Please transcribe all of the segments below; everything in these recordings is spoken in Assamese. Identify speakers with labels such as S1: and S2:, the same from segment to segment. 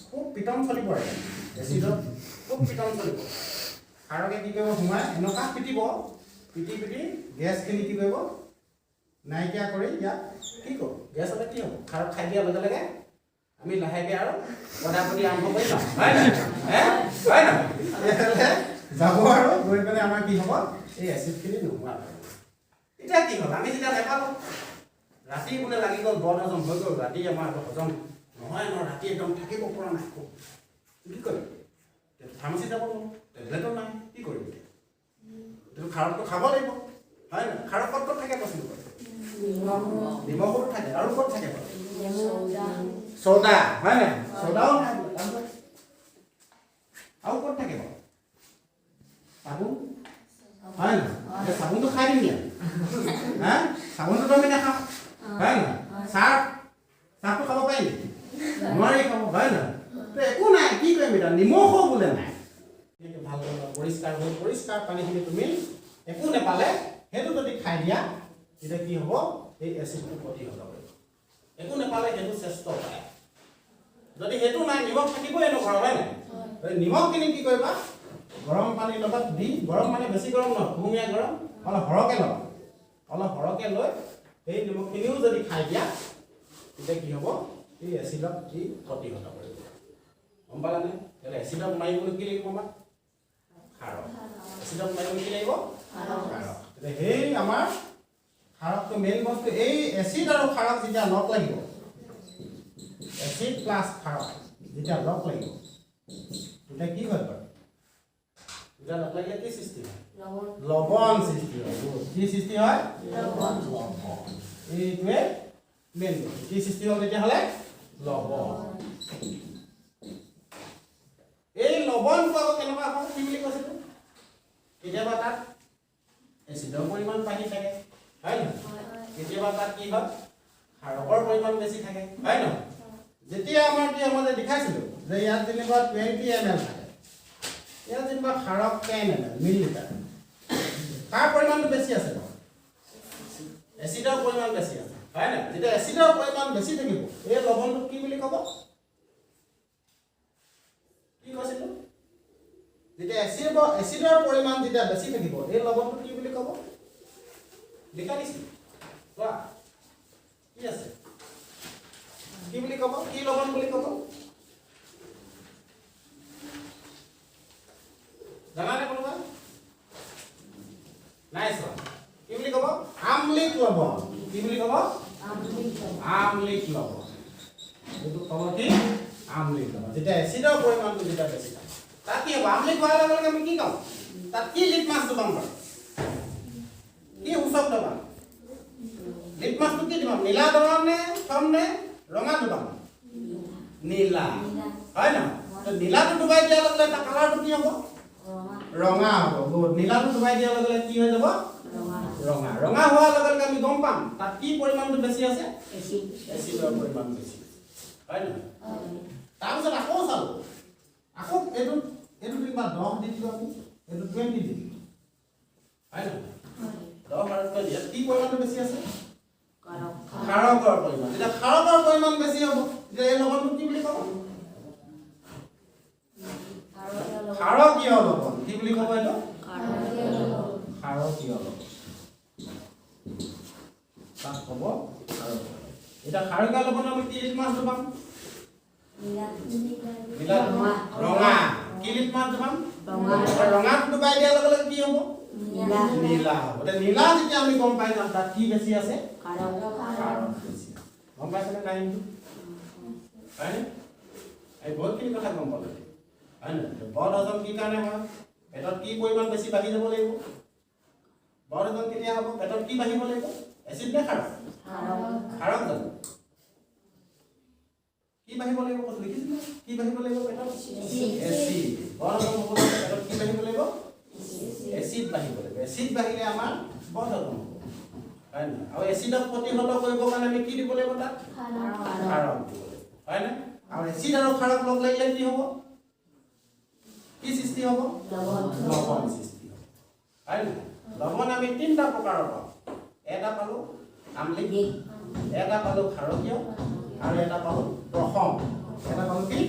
S1: খুব পিটন চলিব আৰু এচিডত খুব পিটন চলিব। ক্ষাৰকে কি কৰিব? সোমাই এনেকুৱা পিটিব, পিটি পিটি গেছখিনি কি কৰিব? নাইকিয়া কৰি ইয়াক কি কৰিব? গেছ হ'লে কি হ'ব? ক্ষাৰক খাই দিয়াৰ লগে লগে আমি লাহেকৈ আৰু পদাপতি আৰম্ভ কৰি লওঁ, হয় নহয়? হে, হয় নহয়? তেতিয়াহ'লে যাব আৰু গৈ পেলাই আমাৰ কি হ'ব? এই এচিডখিনি নোহোৱা হ'ব। এতিয়া কি হ'ল? আমি যেতিয়া নেপালোঁ, ৰাতি বোলে লাগি গ'ল, বৰ হজম হৈ গ'ল। ৰাতি আমাৰ হজম নহয় ন, ৰাতি একদম থাকিব পৰা নাই খুব। কি কৰিম? ফাৰ্মাচী যাব নোৱাৰোঁ, টেবলেটো নাই, কি কৰিম এতিয়া? এইটো ক্ষাৰকটো খাব লাগিব, হয় নহয়? ক্ষাৰক ক'ত ক'ত থাকে কৈছিলোঁ বাৰু? নিমখতো থাকে। আৰু ক'ত থাকে বাৰু? চৌদা, হয় নাই? চৌদাও নাই বোলে। তাৰপিছত আৰু ক'ত থাকে বাৰু? চাবোন, হয় নহয়? এতিয়া চাবোনটো খাই দিম নেকি? হা, চাবোনটোতো আমি নাখাওঁ, হয় নহয়? চাৰ্ফ, চাৰ্ফটো খাব পাৰি নেকি? নোৱাৰি খাব, হয় নহয়? তো একো নাই, কি কৰিম এতিয়া? নিমখো বোলে নাই। সেইটো ভাল পৰিষ্কাৰ হৈ পৰিষ্কাৰ পানীখিনি তুমি একো নেপালে সেইটো যদি খাই দিয়া, তেতিয়া কি হ'ব? এই এচিডটো প্ৰতিহত কৰিব। একো নেপালে সেইটো শ্ৰেষ্ঠ উপায়। যদি সেইটো নাই, নিমখ থাকিবই এনো ঘৰত, হয় নাই? এই নিমখখিনি কি কৰিবা? গৰম পানীৰ লগত দি, গৰম মানে বেছি গৰম নহয়, কুহুমীয়া গৰম, অলপ সৰহকৈ ল'বা। অলপ সৰহকৈ লৈ সেই নিমখখিনিও যদি খাই দিয়া, তেতিয়া কি হ'ব? এই এচিডক কি প্ৰতিহত কৰিব। গম পালানে? তেতিয়াহ'লে এচিডক মাৰিবলৈ কি লাগিব আমাক? ক্ষাৰক। এচিডক মাৰিবলৈ কি লাগিব? ক্ষাৰক। তেতিয়া সেই আমাৰ ক্ষাৰকটো মেইন বস্তু। এই এচিড আৰু ক্ষাৰক যেতিয়া লগ লাগিব, এচিড প্লাছ ক্ষাৰক যেতিয়া লগ লাগিব, তেতিয়া কি হয় বাৰু? যেতিয়া লগ লাগিলে কি সৃষ্টি হয়? লৱণ সৃষ্টি হয়। Good. কি সৃষ্টি হয়? লৱণ। এইটোৱে মেইন বস্তু। কি সৃষ্টি হ'ল তেতিয়াহ'লে? লৱণ। এই লৱণটো আকৌ কেনেকুৱা হয়? কি বুলি কৈছিলো? কেতিয়াবা তাত এচিডৰ পৰিমাণ বাঢ়ি থাকে, হয় নহয়? কেতিয়াবা তাত কি হয়? ক্ষাৰকৰ পৰিমাণ বেছি থাকে, হয় নহয়? যেতিয়া আমাৰ কি, মই যে দেখাইছিলো যে ইয়াত যেনিবা 20 ml থাকে, ইয়াত যেনিবা ক্ষাৰক 10 ml millilitre, কাৰ পৰিমাণটো বেছি আছে বাৰু? এচিডৰ পৰিমাণ বেছি আছে, হয় নাই? যেতিয়া এচিডৰ পৰিমাণ বেছি থাকিব, এই লৱণটোক কি বুলি ক'ব? কি কৈছিলো? যেতিয়া এচিডৰ পৰিমাণ যেতিয়া বেছি থাকিব, এই লৱণটোক কি বুলি ক'ব? লিখা দিছিলো, চোৱা কি আছে। কি বুলি ক'ব? কি লৱণ বুলি ক'ব জানানে কোনোবা? নাই চোৱা। কি বুলি ক'ব? আম্লিক লৱণ। কি বুলি ক'ব? আম্লিক লৱণ। এইটো ক'ব কি? আম্লিক লৱণ। যেতিয়া এচিডৰ পৰিমাণটো যেতিয়া বেছি থাকে, তাত কি হ'ব? আম্লিক হোৱাৰ লগে লগে আমি কি ক'ম? তাত কি লিটমাছ ডুবাম বাৰু? কি সূচক ডুবাম? লিটমাছটো কি ডুবাম? নীলা ডুবাম নে থম নে ৰঙা ডুবাম? নীলা, হয় নহয়? তো নীলাটো ডুবাই দিয়াৰ লগে লগে তাৰ কালাৰটো কি হ'ব? ৰঙা হ'ব। গুড। নীলাটো ডুবাই দিয়াৰ লগে লগে কি হৈ যাব? ৰঙা। ৰঙা হোৱাৰ লগে লগে আমি গম পাম তাত কি পৰিমাণটো বেছি আছে? এচিডৰ পৰিমাণ বেছি আছে, হয় নহয়? তাৰপিছত আকৌ চালোঁ, আকৌ এইটো এইটো যেনিবা 10 দি দিলোঁ আমি, এইটো 20 দি দিলোঁ, হয় নহয়? 10 আৰু 20, ইয়াত কি পৰিমাণটো বেছি আছে? ক্ষাৰকৰ পৰিমাণ। যেতিয়া ক্ষাৰকৰ পৰিমাণ বেছি হ'ব, তেতিয়া এই লৱণটো কি বুলি ক'ব? ক্ষাৰকীয় লৱণ। কি বুলি ক'ব এইটো? ক্ষাৰকীয় লৱণ। তাক ক'ব ক্ষাৰকীয়। এতিয়া ক্ষাৰকীয় লৱণত আমি কি লিটমাছ ডুবাম? নীলা, ৰঙা। কি লিটমাছ ডুবাম? ৰঙাটো ডুবাই দিয়াৰ লগে লগে কি হ'ব? নীলা হ'ব। এতিয়া নীলা যেতিয়া আমি গম পাই যাম তাত কি বেছি আছে? ক্ষাৰক বেছি আছে। গম পাইছেনে কাহিনীটো, হয়নে? এই বহুতখিনি কথা গম পালো, হয় নহয়? বদ হজম কি কাৰণে হয়? পেটত কি পৰিমাণ বেছি বাঢ়ি যাব লাগিব? বদ হজম কেতিয়া হ'ব? পেটত কি বাঢ়িব লাগিব? এচিড নে ক্ষাৰক? ক্ষাৰক জানো? কি বাঢ়িব লাগিব কৈছো? লিখিছিলো, কি বাঢ়িব লাগিব পেটত? এচিড। বদ হজম হ'বলৈ পেটত কি বাঢ়িব লাগিব? এচিড বাঢ়িব লাগিব। এচিড বাঢ়িলে আমাৰ বদ হজম হ'ব, হয় নহয়? আৰু এচিডক প্ৰতিহত কৰিবৰ কাৰণে আমি কি দিব লাগিব তাত? ক্ষাৰক দিব লাগিব, হয় নে? আৰু এচিড আৰু ক্ষাৰক লগ লাগিলে কি হ'ব? কি সৃষ্টি হ'ব? লৱণ সৃষ্টি হ'ব, হয় নহয়? লৱণ আমি তিনিটা প্ৰকাৰৰ পাওঁ। এটা পালো আম্লিক, এটা পালো ক্ষাৰকীয় আৰু এটা পালো প্ৰসম। এটা পালো কি?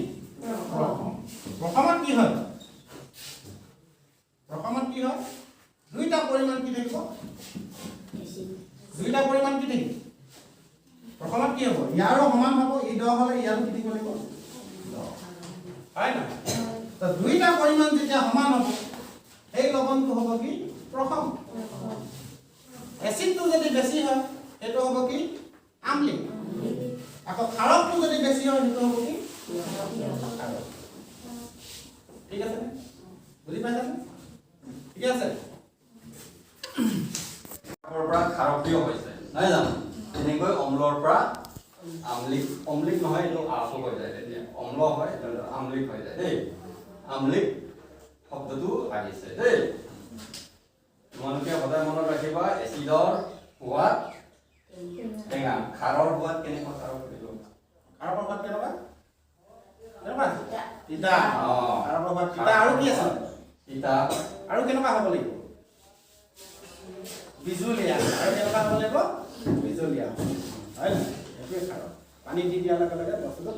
S1: হয় নহয়? তো দুইটা পৰিমাণ যেতিয়া সমান হ'ব, সেই লৱণটো হ'ব কি? প্ৰসম। এচিডটো যদি বেছি হয়, সেইটো হ'ব কি? আম্লিক। আকৌ ক্ষাৰকটো যদি বেছি হয়, সেইটো হ'ব কি? ক্ষাৰক। ঠিক আছে নে? বুজি পাইছানে? ঠিকে আছে।
S2: ক্ষাৰকৰ পৰা ক্ষাৰকীয় হৈছে, নহয় জানো? তেনেকৈ অম্লৰ পৰা আম্লিক, অম্লিক নহয়, এইটো আটো হৈ যায় তেতিয়া অম্ল হয়, এইটো আম্লিক হৈ যায় দেই। আম্লিক শব্দটো আহিছে দেই। তোমালোকে সদায় মনত ৰাখিবা, এচিডৰ সোৱাদ টেঙা, খাৰৰ সোৱাদ কেনেকুৱা? খাৰৰ সুধিব।
S1: ক্ষাৰকৰ সোৱাদ কেনেকুৱা? কেনেকুৱা? তিতা।
S2: অ।
S1: ক্ষাৰকৰ সোৱাদ তিতা। আৰু কি আছে?
S2: তিতা।
S1: আৰু কেনেকুৱা হ'ব লাগিব? বিজুলীয়া। আৰু কেনেকুৱা হ'ব লাগিব? বিজুলীয়া, হয় নহয়? সেইটোৱে ক্ষাৰক। পানী দি দিয়াৰ লগে লগে বস্তুটো